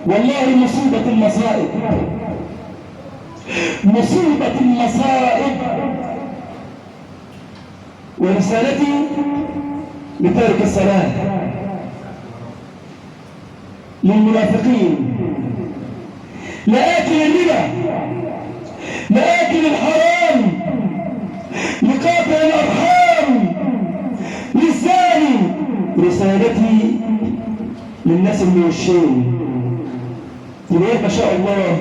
والله مصيبة المصائب، مصيبة المصائب. ورسالتي لتارك الصلاة، للمنافقين، لآكل الربا، لآكل الحرام، لقاطع الأرحام، للزاني. رسالتي للناس اللي وشين تلاقيه ما شاء الله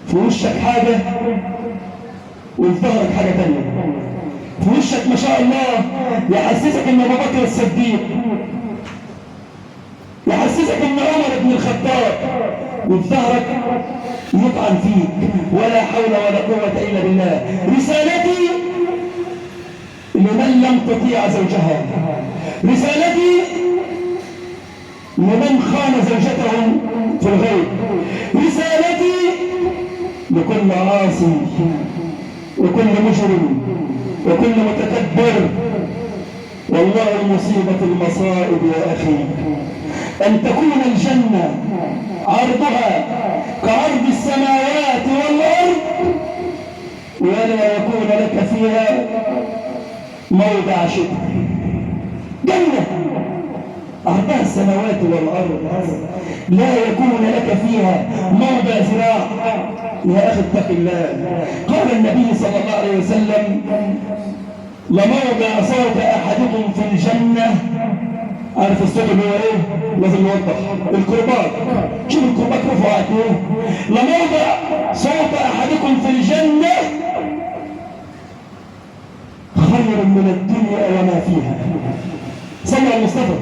في وشك حاجة وفي ظهرك حاجة تانية. في وشك ما شاء الله يحسسك ان ابو بكر الصديق، يحسسك ان عمر بن الخطاب، وفي ظهرك يطعن فيك. ولا حول ولا قوة إلا بالله. رسالتي لمن لم تطيع زوجها، رسالتي لمن خان زوجته في الغيب، رسالتي لكل عاصي وكل مجرم وكل متكبر. والله مصيبة المصائب يا أخي أن تكون الجنة عرضها كعرض السماوات والأرض ولا يكون لك فيها موضع شبر. جنة عرضها السماوات والأرض لا يكون لك فيها موضع ذراع. يا أخي اتق الله. قال النبي صلى الله عليه وسلم: لموضع صوت أحدكم في الجنة. عارف الصوت اللي هو ايه؟ لازم نوضح الكرباج. شوف الكرباج رفعت ايه؟ لموضع صوت أحدكم في الجنة خير من الدنيا وما فيها. صلى على المصطفى.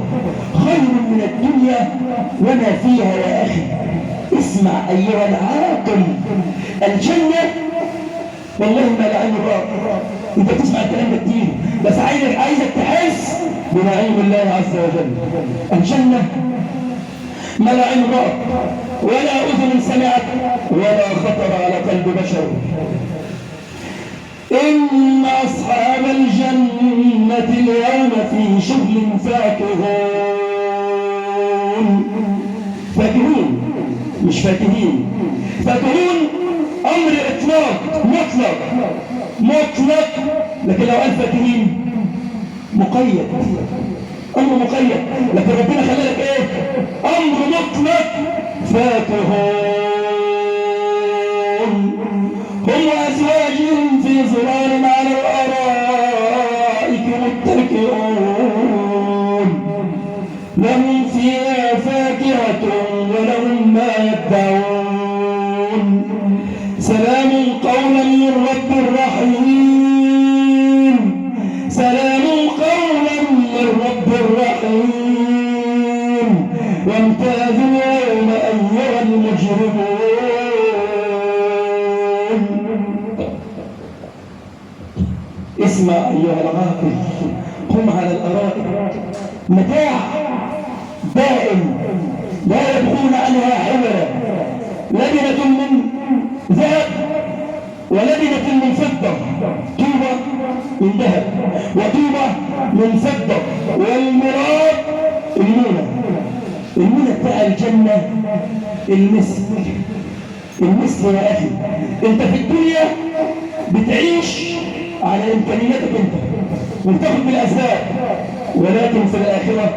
خير من الدنيا وما فيها يا أخي. اسمع أيها العاقل، الجنة والله ما لا عين رأت. انت بتسمع الكلام ده كتير، بس عايزك تحس بنعيم الله عز وجل. الجنة ما لا عين رأت ولا أذن سمعت ولا خطر على قلب بشر. إن أصحاب الجنة اليوم في شغل فاكهون. فاكهون مش فاكهين، فاكهون أمر إطلاق مطلق مطلق، لكن لو قال فاكهين مقيد، أمر مقيد، لكن ربنا خلى لك إيه؟ أمر مطلق. فاكهون هم وأزواجهم في ظلال على الأرائك متكئون، لهم فيها فاكهة ولهم ما يدعون. سلام قولا من رب رحيم، سلام قولا من رب رحيم. وامتازوا اليوم أيها المجرمون. اسمع أيها العاقل، هم على الأرائك متاع دائم لا يبغون عنها حولا، لبنة من ذهب ولبنة من فضة، طوبة من ذهب وطوبة من فضة. والمراد المونة، المونة بتاع الجنة المسك. المسك يا أخي، أنت في الدنيا بتعيش على إمكانياتك أنت وبتاخد بالأسباب، ولكن في الآخرة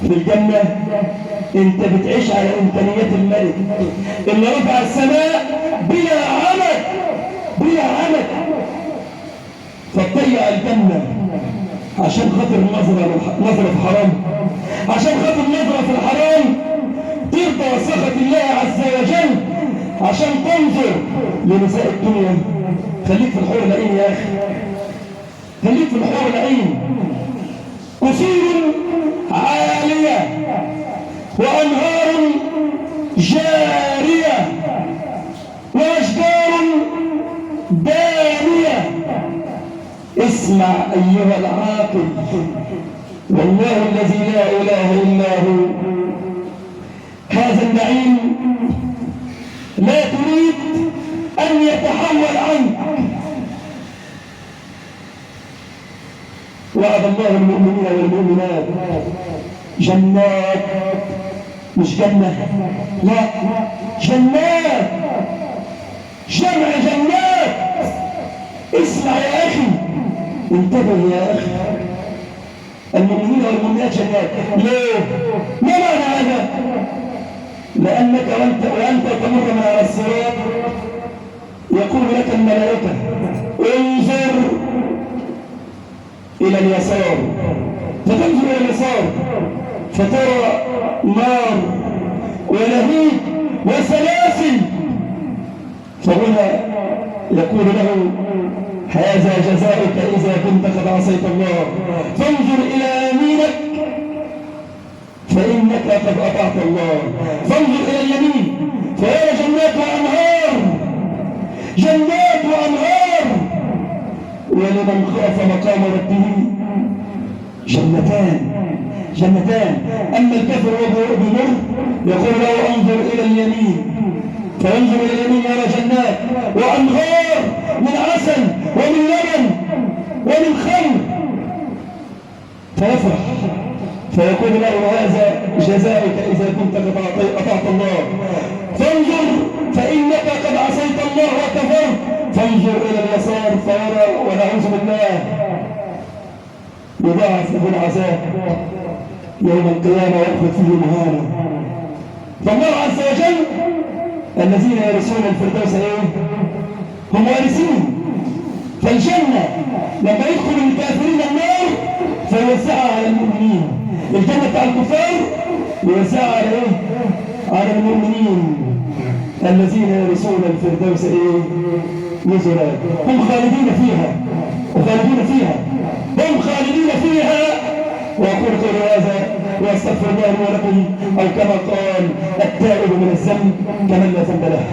في الجنة أنت بتعيش على إمكانيات الملك اللي رفع السماء بلا عمد، بلا عمد. فتضيع الجنة عشان خاطر نظرة في حرام، عشان خاطر نظرة في الحرام ترضى سخط الله عز وجل، عشان تنظر لنساء الدنيا. خليك في الحور العين يا أخي، خليك في الحور العين. قصور عالية وأنهار جارية وأشجار دانية. اسمع أيها العاقل، والله الذي لا إله إلا هو، هذا النعيم لا تريد أن يتحول عنك. وعد الله المؤمنين والمؤمنات جنات مش جنة، لا، جنات، جمع جنات. اسمع يا أخي، انتبه يا أخي، المؤمنين والمؤمنات جنات. ليه؟ ما معنى هذا؟ لأنك وأنت تمر من على الصراط يقول لك الملائكة انظر إلى اليسار، فتنظر إلى اليسار فترى نار ولهيب وسلاسل. فهنا يقول له هذا جزاؤك إذا كنت قد عصيت الله، فانظر إلى يمينك فإنك قد أطعت الله. فانظر إلى اليمين فيرى جنات وأنهار، جنات وأنهار. ولمن خاف مقام ربه جنتان، جنتان. أما الكافر وهو بمر يقول له انظر إلى اليمين، فينظر إلى اليمين يرى جنات وأنهار من عسل ومن لبن ومن خمر، فيفرح فيقول له هذا جزاؤك إذا كنت قد أطعت الله. فانظر فإنك قد عصيت الله وكفرت. فانظر إلى اليسار فيرى ونعوذ بالله يضاعف له العذاب يوم القيامة ويأخذ فيه مهانة. فالله عز وجل الذين يرثون الفردوس ايه؟ هم وارثين. فالجنة لما يدخل الكافرين النار فيوزعها على المؤمنين، الجنة بتاع الكفار يوزعها على ايه؟ على المؤمنين الذين يرثون الفردوس ايه؟ نزلا، هم خالدين فيها، وخالدين فيها، هم خالدين فيها. وأقول قولي هذا وأستغفر الله لي ولكم، أو كما قال التائب من الذنب كمن لا ذنب له.